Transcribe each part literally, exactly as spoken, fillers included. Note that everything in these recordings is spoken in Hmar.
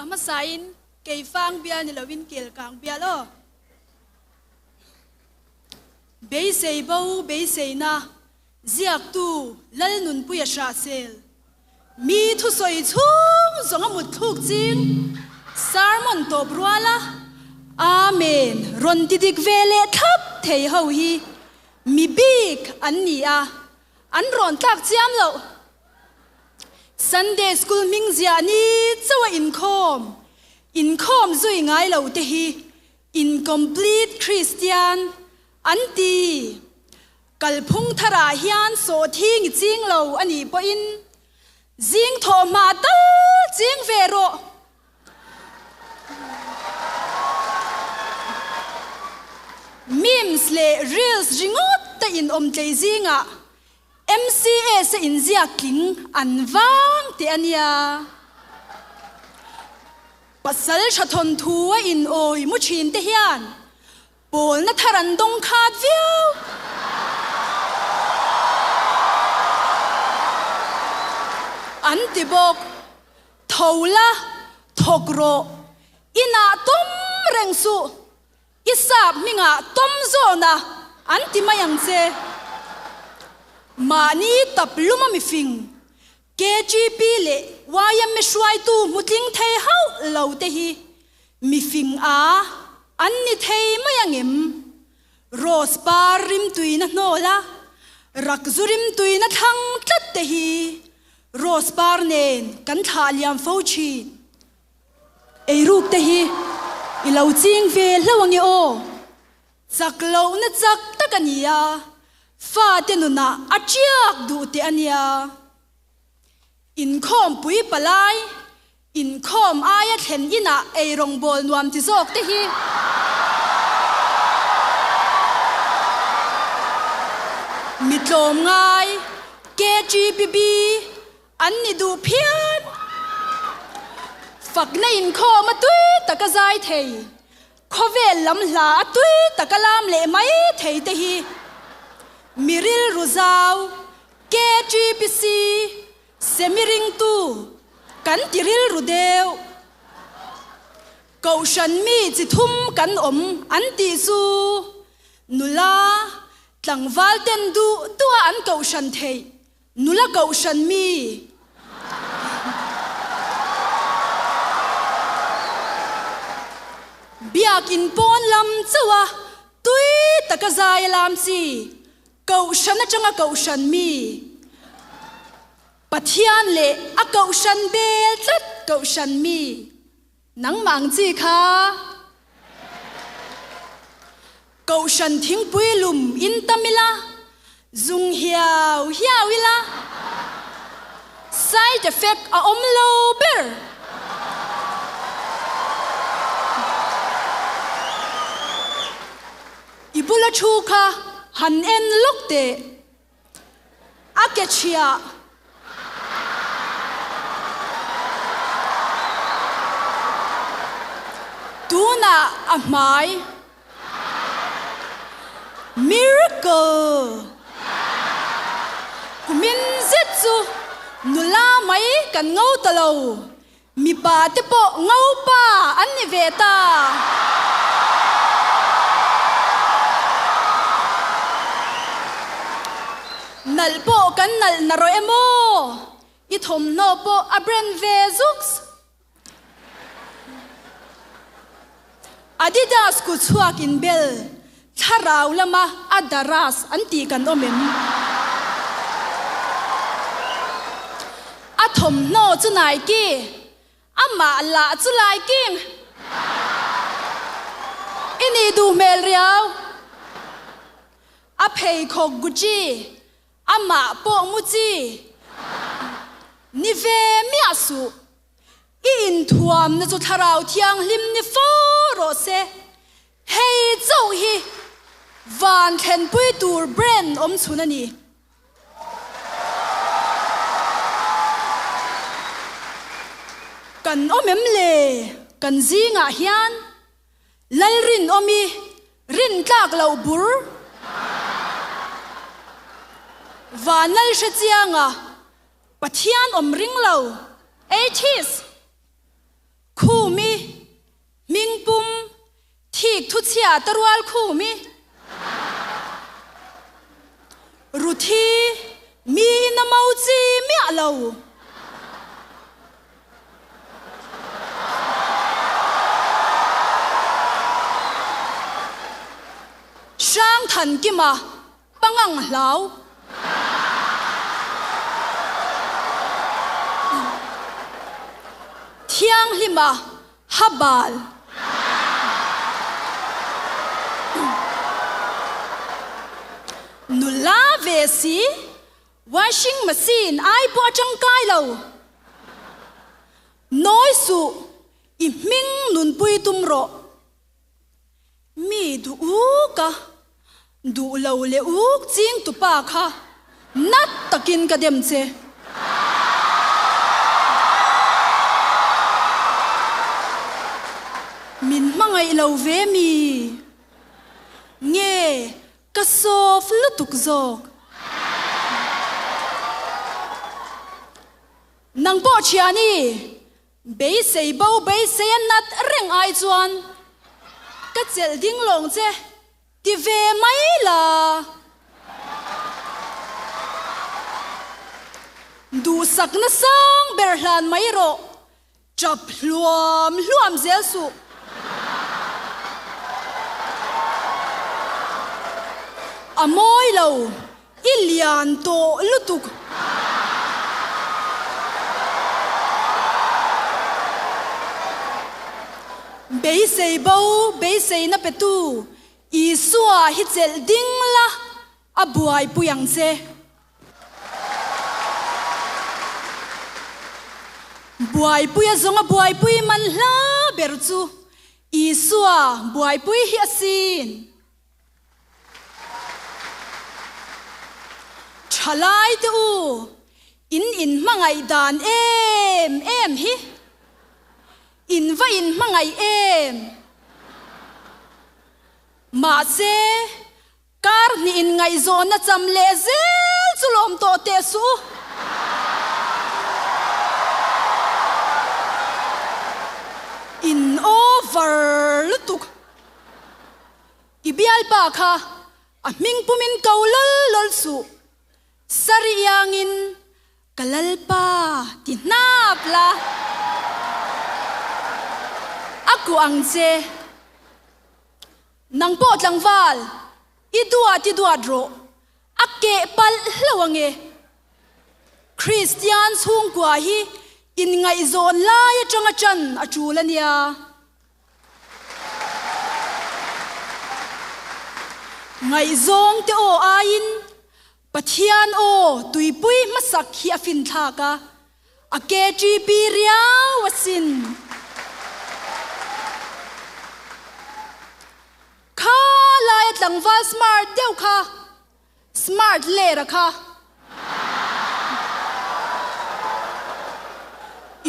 A hmasain, kei fang bial ni loin kel kang bial aw. Beisei bo, beiseina, ziaktu Lalnunpuia Hraksel. Mi thusawi chhung zawng a mut thluk ching, sermon tawp ruala, Amen rawn ti dik ve le thlap thei ho hi mi bik an ni a, an rawn tlak chiam lo. Sunday School hming zia ni chauha inkhawm, inkhawm zui ngai lo te hi incomplete Christian an ti. Kalphung thara hian sawhthing i ching lo a ni pawhin, zing thaw hma tal ching ve rawh. Memes leh reels ringawt te in awm tlei zingah M C A se inziak tling an vang teh a nia. Pasal ṭha thawnthu a inawi mu ṭhin te hian pawlna thar an dawng khat viau. An ti bawk, tho la, thawk rawh, inah tawm reng suh, i sap hmingah tawm zawna an ti mai ang che. Mahni tap luma mi fing, K G P leh Y M A hruaitu hmu tling thei hauh lo te hi mi fing a an ni thei mai ang em? Rose par rim tuina hnawl a, rak zu rim tuina thlang tlat te hi Rose par nen kan thlah liam fo ṭhin. Ei ruk te hi i lo ching ve hlauh ang e aw. Chak lohna chak tak a ni a, fate nunah a ṭiak duh te a nia. Inkhawmpui palai, inkhawm aia thlen inah ei rawngbawl nuam ti zawk te hi mi tlawm ngai, K G P B an ni duh phian. Fakna inkhawm a tui taka zai thei, khawvel lam hla a tui taka lam leh mai thei te hi mi rilru zau, K G P C, semi ringtu kan ti rilru deuh. Kohhran mi chi thum kan awm an tih chu, nula tlangval ten duh duha an kohhran theih, nula kohhran mi. Biak in pawn lam chauha tui taka zai lam chi, kohhran aṭanga kohhran mi. Pathian leh a kohhran bel tlat kohhran mi. Nangmah ang chi kha. Kohhran thingpui lum in tam ila, zung hiau hiau ila, side effect a awm lo ber. I bula thu kha han en lawk teh. A ke chhia. Tuna a hmai. Miracle. Kumin zet chu nula mai kan ngo ta lo. Mipa te pawh ngopa an ni ve ta. Nalh pawh kan nalh na rawh emaw? I thawmhnaw pawh a brand ve zuk. Adidas kut chhuak in bel thlarau lama Adaras an tih kan awm em? A thawmhnaw chu Nike, amah lah chu Liking. I ni duh hmel riau. A pheikhawk Gucci, amah pawh Muchi. Ni ve miah suh. I inthuamna chu Thlarau Thianghlim ni fo rawh se. Hei chauh hi van thlenpui tur brand awm chhun a ni. Kan awm em le? Kan zingah hian Lalrinawmi rin tlak lo bur, van lal hre chianga Pathian awm ring lo, atheist, khu a ta rual khu mi. Ruthi mi in a mau chi miah lo. Hrang Thankima pangang hlau. Thianghlima habal. Nula ve si, washing machine ai pawh a ṭangkai lo. Nawi suh, i hming nunpui tum rawh. Mi duh uk a, duh lo le uk chingtu pa kha nat takin ka dem che. Min hmangaih lo ve mi. Nge ka sawf lutuk zawk. Nang pawh ṭhian i, beisei bo beisei a nat reng ai chuan ka chelh ding lawng che ti ve mai la. Duhsakna sang ber hlan mai rawh. Ṭap hluam hluam zel suh. A mawi lo, i lian tawh lutuk. Beisei bo, beiseina petu Isua hi chelh ding la a buaipui ang che. Buaipui a zawng a buaipui man hla ber chu Isua buaipui hi a sin. Ṭhalai te u, in inhmangaih dan em em hi. In va inhmangaih em. Mahse, kar hni in ngaihzawna cham leh zel chu lawm tawh teh suh. In over lutuk. I bialpa kha a hming pumin ko lol lol suh. Sari angin ka lalpa ti hnap la. A ku ang che. Nang pawh tlangval, i duat i duat rawh. A keh palh hlauh ang e. Kristian chhungkua hi inngaihzawn lai aṭanga ṭan a ṭul a nia. Ngaihzawng te aw aiin, Pathian aw tuipui hmasak hi a finthlak a, a K T P riau a sin. Kha laia tlangval smart deuh kha, smart lera kha.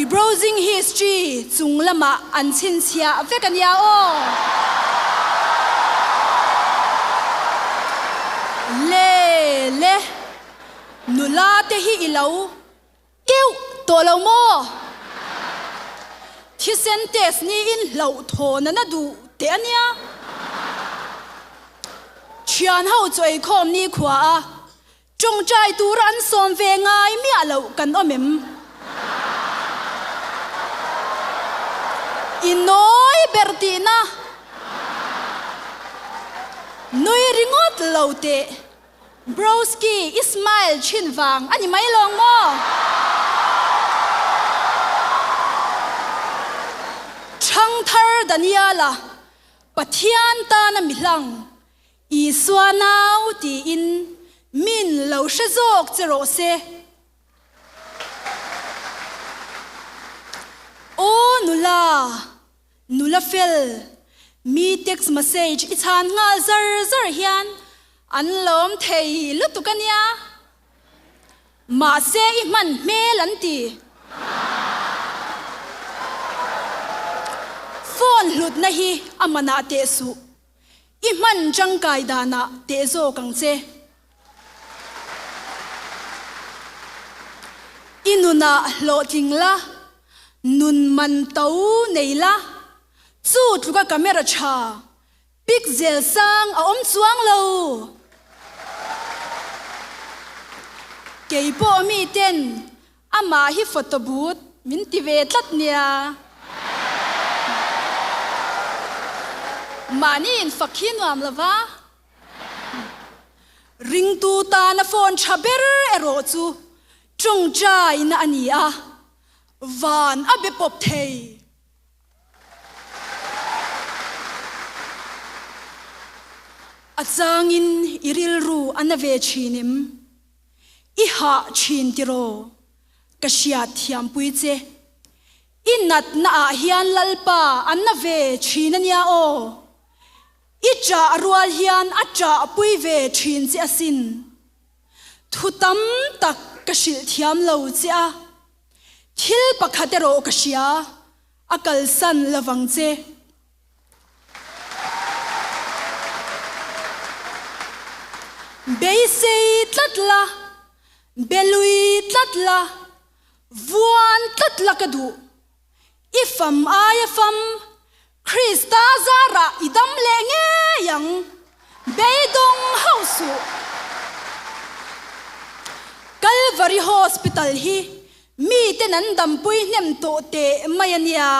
I browsing history chung lama an chhinchhiah vek a nia aw. Le, le. Nula te hi i lo keuh tawh lo maw? Thisen test niin hlauhthawnna na duh teh a nia. Ṭhian ho chaw ei khawm ni khua a, ṭawngṭai tura an sawm ve ngai miah loh kan awm em? I nawi ber tihna. Nui ringawt lo teh. Broski, i smile ṭhin vang a ni mai lawng maw? Ṭhangthar Daniela, Pathian tana mi hlang, Isua nau tiin min lo hre zawk che rawh se. Aw nula, nula fel, mi text message i chhan nghal zar zar hian an lawm thei lutuk a nia. Mahse i hman hmel an ti. Phone hlutna hi a manah teh suh. I hman ṭangkai danah teh zawk ang che. I nunah hlawhtling la, nun man to nei la, chu tluka camera ṭha, Pik zel sang a um chuang lo. Kei pawh mi ten ama hi photo booth min ti ve tlat nia. Mani in fak hi nuam lo va. Ringtu tan a phone ṭha ber erawh chu ṭawngṭaina a ni a, van a be pawp thei. A changin i rilru a na ve ṭhin em? I hah ṭhin tiraw, ka hriat thiampui che. I natnaah hian Lalpa a na ve ṭhin a nia aw. I ṭah rual hian a ṭahpui ve ṭhin che asin. Thu tam tak ka hrilh thiam lo che a. Thil pakhat erawh ka hria, a kalsan lovang che. Beisei tlat la, belui tlat la, vuan tlat la ka duh. I fam aia fam, Krista zara i dam leh ngei ang, beidawng hauh suh. Calvary Hospital hi miten an dampui hnem tawh teh mai a nia.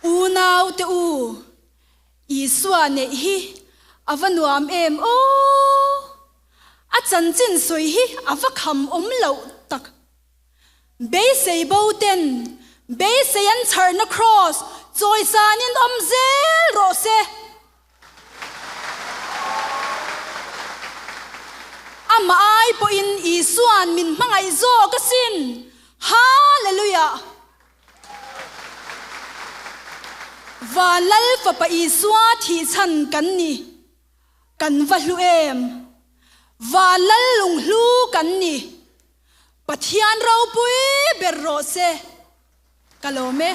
Unaute u, Isua neih hi a va nuam em aw. A chanchin sawi hi a va kham awm loh tak. Beisei bo ten, beisei an chharna cross chawisanin awm zel rawh se. Ama ai pawhin Isuan min hmangaih zawk asin. Hallelujah. Vanlal Fapa Isua thih chhan kan ni. Kan va hlu em. Vanlal lunghlu kan ni. Pathian ropui ber rawh se. Ka lawm e.